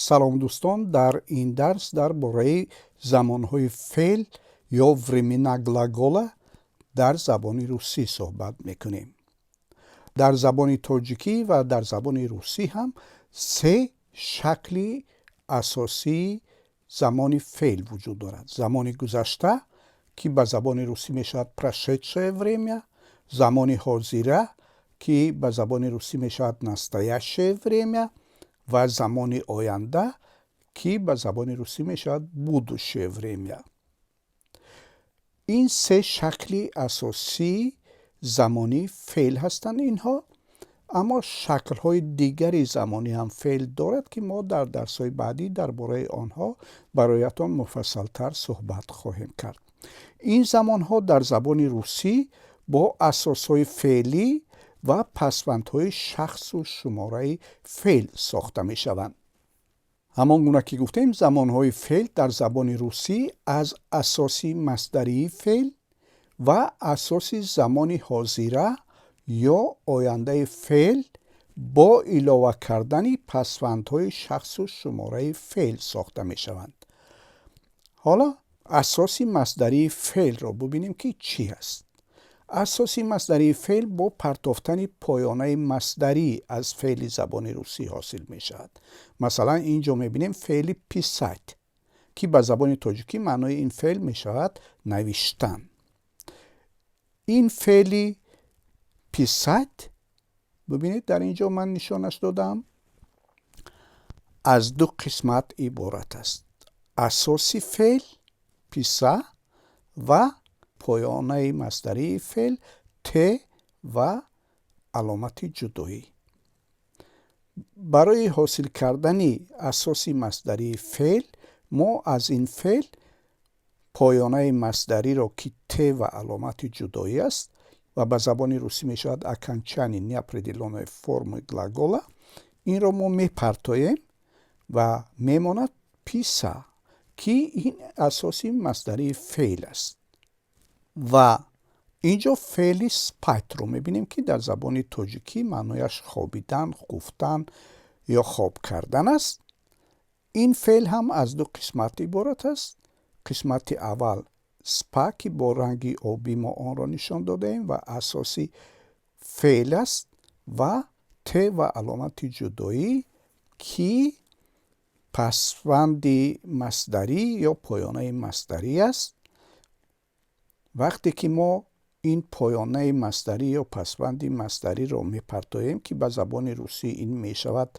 Салом, дӯстон! Дар ин дарс дар бораи замонҳои феъл ё времена глагола дар забони русӣ суҳбат мекунем. Дар забони тоҷикӣ ва дар забони русӣ ҳам се шакли асосии замони феъл вуҷуд дорад: замони гузашта, ки ба забони русӣ мешавад прошедшее время, замони ҳозира, ки ба забони русӣ мешавад настоящее время, ва замони оянда, ки ба забони русӣ мешавад будущее время. Ин се шакли асосии замонии феъл ҳастанд инҳо, аммо шаклҳои дигари замонӣ ҳам феъл дорад, ки мо дар дарсҳои баъдӣ дар бораи онҳо бароятон муфассалтар суҳбат хоҳем кард. Ин замонҳо дар забони русӣ бо асосҳои феълӣ ва пасвандҳои шахсу шумораи феъл сохта мешаванд. Ҳамон гуна ки гуфтем, замонҳои феъл дар забони русӣ аз асоси масдарии феъл ва асоси замони ҳозира ё ояндаи феъл бо илова кардани пасвандҳои шахсу шумораи феъл сохта мешаванд. Ҳоло асоси масдарии феълро бубинем, ки чӣ аст. Асоси масдарии феъл бо партофтани поёнаи масдарӣ аз феъли забони русӣ ҳосил мешавад. Масалан, ин ҷо мебинем феъли писать, ки ба забони тоҷикӣ маънои ин феъл мешавад навиштан. Ин феъли писать, бубинед, дар ин ҷо ман нишонаш додам, аз ду қисмат иборат аст: асоси феъл писа ва поёнаи масдарии феъл т ва аломати ҷудоӣ. Барои ҳосил кардани асоси масдарии феъл мо аз ин феъл поёнаи масдариро, ки т ва аломати ҷудоӣ аст ва ба забони русӣ мешавад окончание неопределённой формы глагола, инро мо мепартоем ва мемонад писа, ки ин асоси масдарии феъл аст. Ва ин ҷо феъли спать ро мебинем, ки дар забони тоҷикӣ маънояш хобидан, хуфтан ё хоб кардан аст. Ин феъл ҳам аз ду қисмат иборат аст: қисмати аввал спа, ки бо ранги обӣ мо онро нишон додаем ва асоси феъл аст, ва т ва аломати ҷудоӣ, ки пасванди масдарӣ ё поёнаи масдарӣ аст. Вақте ки мо ин поёнаи масдарӣ ё пасванди масдариро мепартоем, ки ба забони русӣ ин мешавад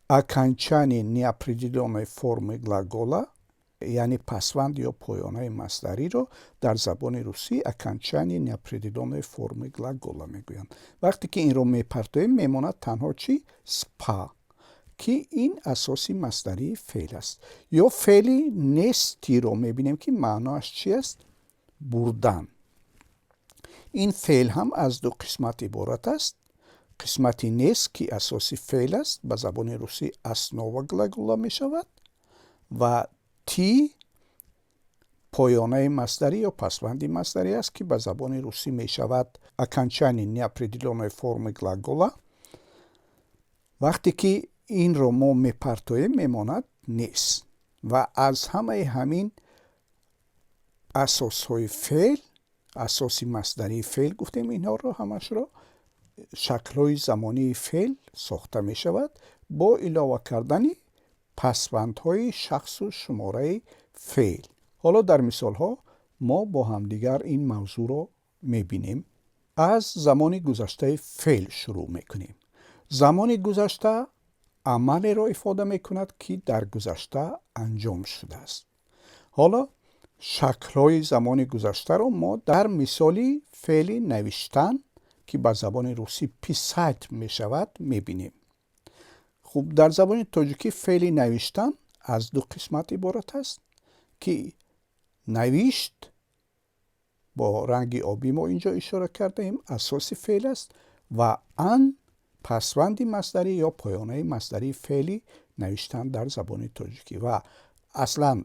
окончание неопределённой формы глагола, яъне пасванд ё поёнаи масдариро дар забони русӣ окончание неопределённой формы глагола мегӯянд, вақте ки инро мепартоем, мемонад танҳо чӣ? Спа, ки ин асоси масдарии феъл аст. Ё феъли нести ро мебинем, ки маъноаш чи аст? Бурдан. Ин феъл ҳам аз ду қисмат иборат аст: қисмати нес, ки асоси феъл аст, ба забони русӣ основа глагола мешавад, ва ти поёнаи масдарӣ ё пасванди масдарӣ аст, ки ба забони русӣ мешавад окончание неопределённой формы глагола. Вақте ки инро мо мепартоем, мемонад нес. Ва аз ҳамаи ҳамин асосҳои феъл, асоси масдарии феъл гуфтем, инҳоро ҳамашро шаклҳои замонии феъл сохта мешавад бо илова кардани пасвандҳои шахсу шумораи феъл. Ҳоло дар мисолҳо мо бо ҳамдигар ин мавзӯъро мебинем. Аз замони гузаштаи феъл шурӯъ мекунем. Замони гузашта амалеро ифода мекунад, ки дар гузашта анҷом шудааст. Ҳоло шаклҳои замони гузаштаро мо дар мисоли феъли навиштан, ки ба забони русӣ писать мешавад, мебинем. Хуб, дар забони тоҷикӣ феъли навиштан аз ду қисмат иборат аст, ки навишт, бо ранги обӣ мо инҷо ишора кардаем, асоси феъл аст ва ан пасванди масдарӣ ё поёнаи масдарии феъли навиштан дар забони тоҷикӣ. Ва аслан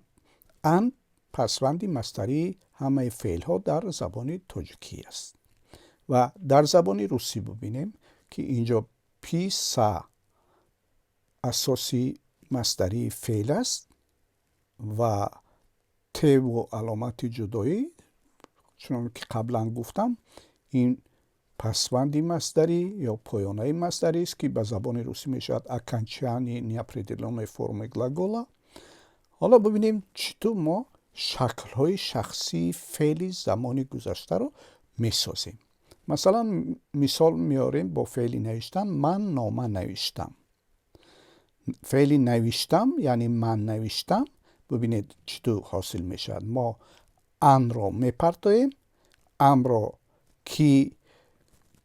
ан пасванди масдарии ҳамаи феълҳо дар забони тоҷикӣ аст. Ва дар забони русӣ бубинем, ки инҷо писа асоси Масдарии феъл аст ва т-ву аломати ҷудоӣ, чунон ки қаблан гуфтам, ин пасванди масдарӣ ё поёнаи масдарист, ки ба забони русӣ мешавад окончание неопределённой формы глагола. Ҳоло бибинем, чӣ тур мо шаклҳои шахсии феъли замони гузаштаро месозем. Масалан, мисол меорем бо феъли навиштан: ман нома навиштам. Феъли навиштам, яъне ман навиштам, бибинед, чӣ тур ҳосил мешавад. Мо м-ро мепартоем, м-ро, ки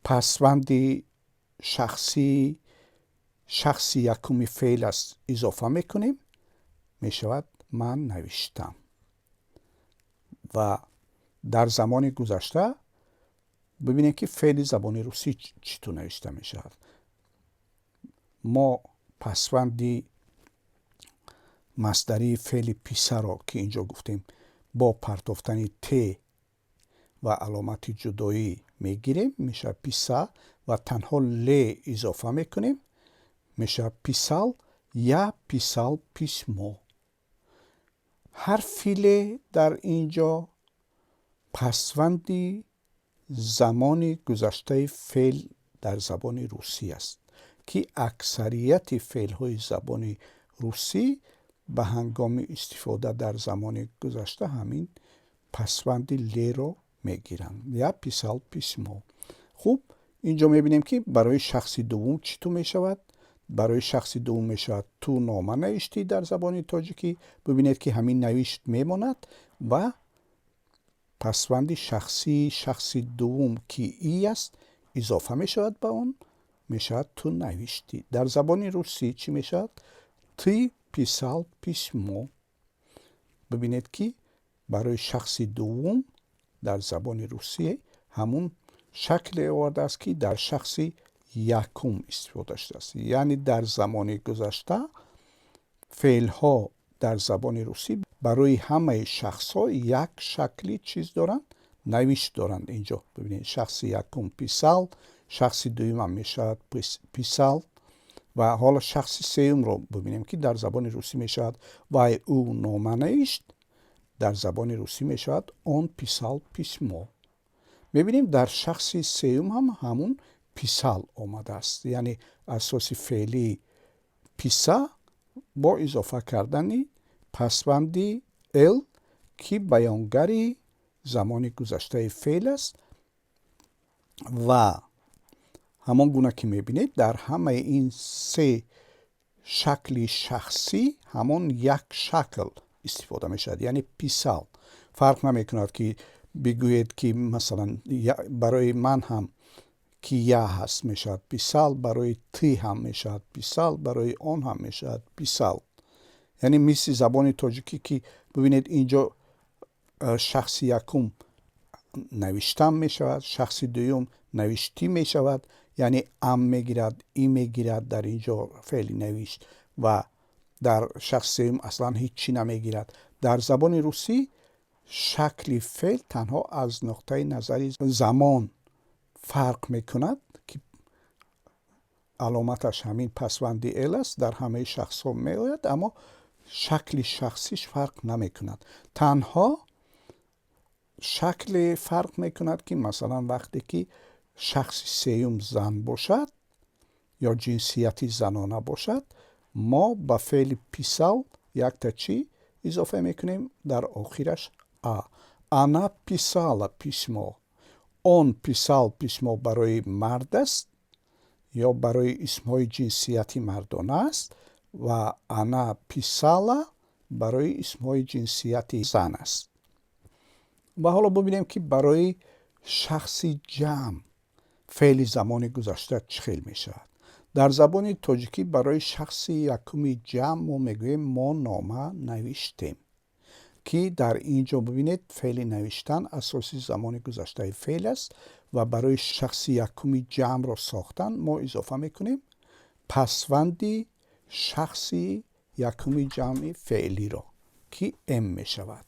пасванди шахсии шахси якуми феъл аст, изофа мекунем, мешавад ман навиштам. Ва дар замони гузашта бибинем, ки феъли забони русӣ чӣ тур навишта мешавад. Мо пасванди масдарии феъли писа-ро, ки инҷо гуфтем, бо партофтани т ва аломати ҷудоӣ мегирем, мешавад писа, ва танҳо л изофа мекунем, мешавад писал, я писал письмо. Ҳарфи л дар ин ҷо пасванди замони гузаштаи феъл дар забони русӣ аст, ки аксарияти феълҳои забони русӣ ба ҳангоми истифода дар замони гузашта ҳамин пасванди л-ро мегиранд. Я писал письмо. Хуб, инҷо мебинем, ки барои шахси дуввум чӣ тур мешавад. Барои шахси дуввум мешавад ту нома навиштӣ дар забони тоҷикӣ. Бибинед, ки ҳамин навишт мемонад ва пасванди шахсии шахси дуввум, ки ӣ аст, изофа мешавад ба он, мешавад ту навиштӣ. Дар забони русӣ чӣ мешавад? Ты писал письмо. Бибинед, ки барои шахси дуввум дар забони русӣ ҳамун шакле овардааст, ки дар шахси якум истифода шудааст. Яъне дар замони гузашта феълҳо дар забони русӣ барои ҳамаи шахсҳо як шакли чиз доранд, навишт доранд. Инҷо бибинед: шахси якум писал, шахси дуюмам мешавад писал. Ва ҳоло шахси сеюмро бибинем, ки дар забони русӣ мешавад вай, ӯ нома навишт, дар забони русӣ мешавад он писал письмо. Мебинем, дар шахси сеюм ҳам ҳамун писал омадааст, яъне асоси феълии писа бо изофа кардани пасванди л, ки баёнгари замони гузаштаи феъл аст. Ва ҳамон гуна ки мебинед, дар ҳамаи ин се шакли шахсӣ ҳамон як шакл истифода мешавад, яъне писал. Фарқ намекунад, ки бигӯед, ки масалан барои ман ҳам, ки я ҳаст, мешавад писал, барои ты ҳам мешавад писал, барои он ҳам мешавад писал. Яъне мисли забони тоҷикӣ, ки бибинед, инҷо шахси якум навиштам мешавад, шахси дуюм навиштӣ мешавад, яъне ам мегирад, ӣ мегирад дар ин ҷо феъли навишт, ва дар шахси сеюм аслан ҳеҷ чӣ намегирад. Дар забони русӣ шакли феъл танҳо аз нуқтаи назари замон фарқ мекунад, ки аломаташ ҳамин пасванди л аст, дар ҳамаи шахсҳо меояд, аммо шакли шахсиш фарқ намекунад. Танҳо шакле фарқ мекунад, ки масалан вақте ки шахси сеюм зан бошад ё ҷинсияти занона бошад, мо ба феъли писал якта чӣ изофа мекунем дар охираш? А. Она писала письмо, он писал письмо барои мард аст ё барои исмҳои ҷинсияти мардона аст ва она писала барои исмҳои ҷинсияти зан аст. Ва ҳоло бубинем, ки барои шахси ҷамъ феъли замони гузашта чӣ хел мешавад. Дар забони тоҷикӣ барои шахси якуми ҷамъ мо мегӯем мо нома навиштем, ки дар ин ҷо бибинед, феъли навиштан асоси замони гузаштаи феъл аст ва барои шахси якуми ҷамъро сохтан мо изофа мекунем пасванди шахси якуми ҷамъи феълиро, ки м мешавад,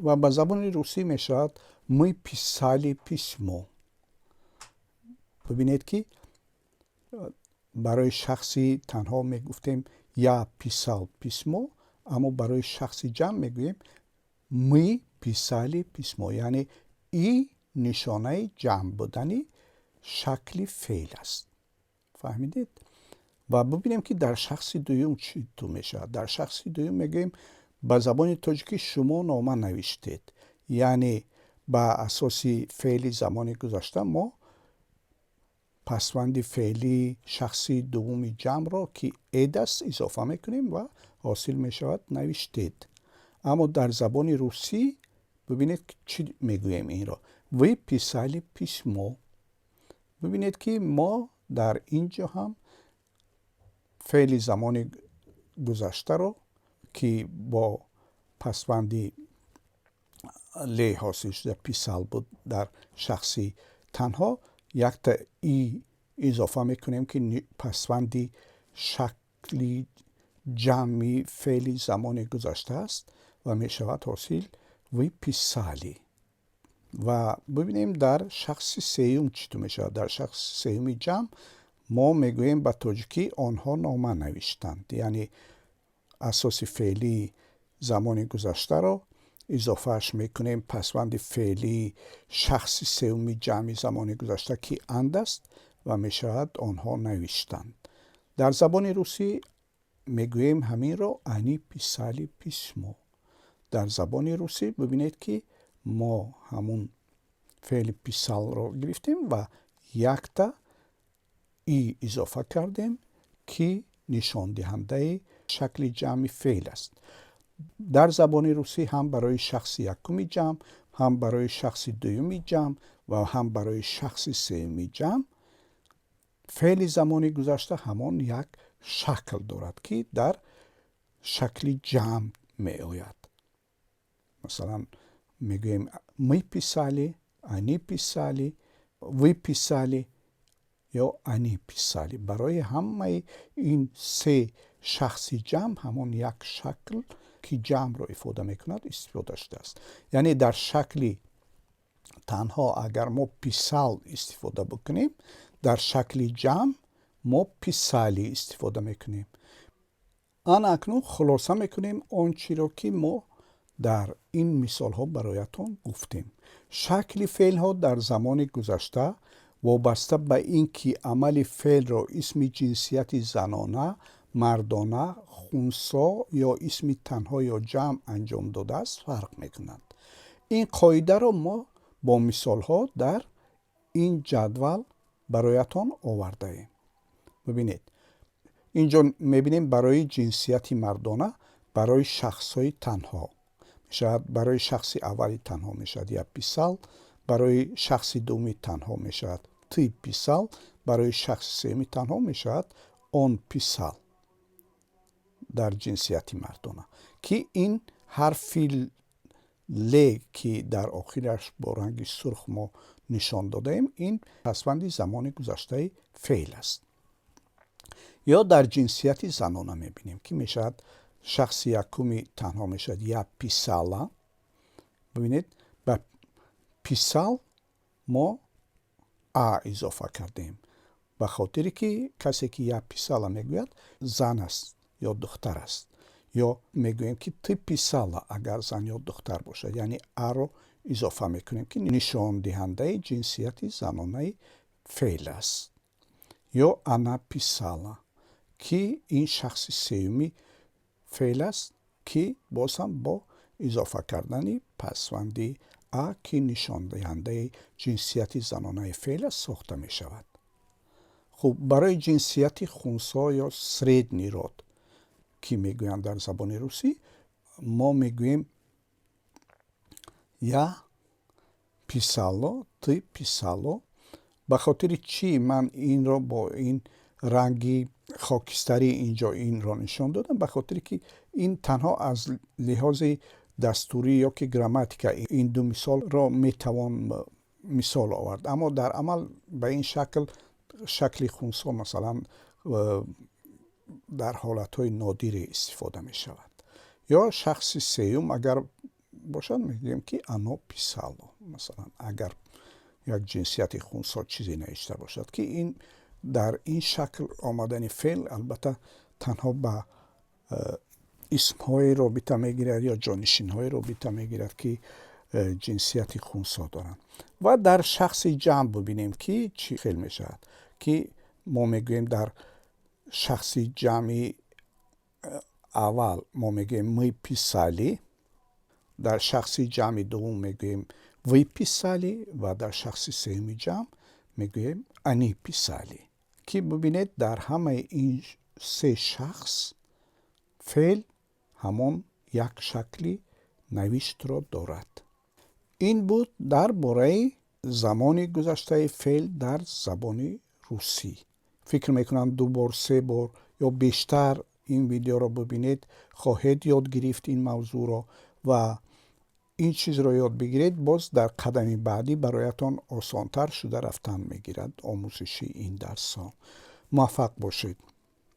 ва ба забони русӣ мешавад мы писали письмо. Бибинед, ки барои шахси танҳо мегуфтем Я писал письмо, аммо барои шахси ҷамъ мегӯем мы писали письмо, яъне и нишонаи ҷамъ будани шакли феъл аст. Фаҳмидед? Ва бибинем, ки дар шахси дуюм чӣ ту мешавад. Дар шахси дуюм мегӯем ба забони тоҷикӣ: шумо нома навиштед, яъне ба асоси феъли замони гузашта мо пасванди феълии шахси дуввуми ҷамъро, ки ед аст, изофа мекунем ва ҳосил мешавад навиштед. Аммо дар забони русӣ бибинед, чӣ мегӯем инро: вы писали письмо. Бибинед, ки мо дар ин ҷо ҳам феъли замони гузаштаро, ки бо пасванди ле ҳосил шуда, писал буд, дар шахси танҳо якта и изофа мекунем, ки пасванди шакли ҷамъи феъли замони гузашта аст, ва мешавад ҳосил вы писали. Ва бибинем, дар шахси сеюм чӣ ту мешавад. Дар шахси сеюми ҷамъ мо мегӯем ба тоҷикӣ: онҳо нома навиштанд, яъне асоси феълии замони гузаштаро изофааш мекунем пасванди феълии шахси сеюми ҷамъи замони гузашта, ки анд аст, ва мешавад онҳо навиштанд. Дар забони русӣ мегӯем ҳаминро: они писали письмо. Дар забони русӣ бибинед, ки мо ҳамун феъли писал ро гирифтем ва якта и изофа кардем, ки нишондиҳандаи шакли ҷамъи феъл аст. Дар забони русӣ ҳам барои шахси якуми ҷамъ, ҳам барои шахси дуюми ҷамъ ва ҳам барои шахси сеюми ҷамъ феъли замони гузашта ҳамон як шакл дорад, ки дар шакли ҷамъ меояд. Масалан, мегӯем мы писали, они писали, вы писали ё они писали. Барои ҳамаи ин се шахси ҷамъ ҳамон як шакл, ки ҷамъро ифода мекунад, истифода шудааст. Яъне дар шакли танҳо агар мо писал истифода бикунем, дар шакли ҷамъ мо писали истифода мекунем. Ана акнун хулоса мекунем он чиро, ки мо дар ин мисолҳо бароятон гуфтем. Шакли феълҳо дар замони гузашта вобаста ба ин ки амали феълро исми ҷинсияти занона, мардона, хунсо ё исми танҳо ё ҷамъ анҷом додааст, фарқ мекунад. Ин қоидаро мо бо мисолҳо дар ин ҷадвал бароятон овардаем. Бибинед, инҷо мебинем, барои ҷинсияти мардона, барои шахсҳои танҳо мешавад, барои шахси аввали танҳо мешавад я писал, барои шахси дуввуми танҳо мешавад ты писал, барои шахси сеюми танҳо мешавад он писал дар ҷинсияти мардона, ки ин ҳарфи ле, ки дар охираш бо ранги сурх мо нишон додаем, ин пасванди замони гузаштаи феъл аст. Ё дар ҷинсияти занона мебинем, ки мешавад шахси якуми танҳо мешавад я писала. Бибинед, ба писал мо а изофа кардем, ба хотире ки касе, ки я писала мегӯяд, зан аст ё духтар аст. Ё мегӯем, ки ты писала, агар зан ё духтар бошад, яъне аро изофа мекунем, ки нишондиҳандаи ҷинсияти занонаи феъл аст. Ё она писала, ки ин шахси сеюми феъл аст, ки боз ҳам бо изофа кардани пасванди а, ки нишондиҳандаи ҷинсияти занонаи феъл аст, сохта мешавад. Хуб, барои ҷинсияти хунсо ё средний род, ки мегӯянд дар забони русӣ, мо мегӯем я писала, ты писала. Ба хотири чӣ ман инро бо ин ранги хокистарӣ инҷо инро нишон додам? Ба хотире ки ин танҳо аз лиҳози дастурӣ ё ки грамматика ин ду мисолро метавон мисол овард, аммо дар амал ба ин шакл, шакли хунсо, масалан, дар ҳолатҳои нодире истифода мешавад. Ё шахси сеюм агар бошад, мегӯем, ки оно писало, масалан, агар як ҷинсияти хунсо чизе навишта бошад, ки ин дар ин шакл омадани феъл албатта танҳо ба Исмҳои робита мегирад ё ҷонишинҳои робита мегирад, ки ҷинсияти хунсо доранд. Ва дар шахси ҷамъ бибинем, ки чӣ хел мешавад, ки мо мегӯем дар шахси ҷамъи аввал мо мегӯем «мы писали», дар шахси ҷамъи дуввум мегӯем «вы писали» ва дар шахси сеюми ҷамъ мегӯем «они писали». Ки бибинед, дар ҳамаи ин се шахс феъл ҳамон як шакли навиштро дорад. Ин буд дар бораи замони гузаштаи феъл дар забони русӣ. Фикр мекунам, ду бор, се бор ё бештар ин видеоро бибинед, хоҳед ёд гирифт ин мавзӯъро ва ин чизро ёд бигиред, боз дар қадами баъдӣ бароятон осонтар шуда рафтан мегирад омӯзиши ин дарсҳо. Муваффақ бошед.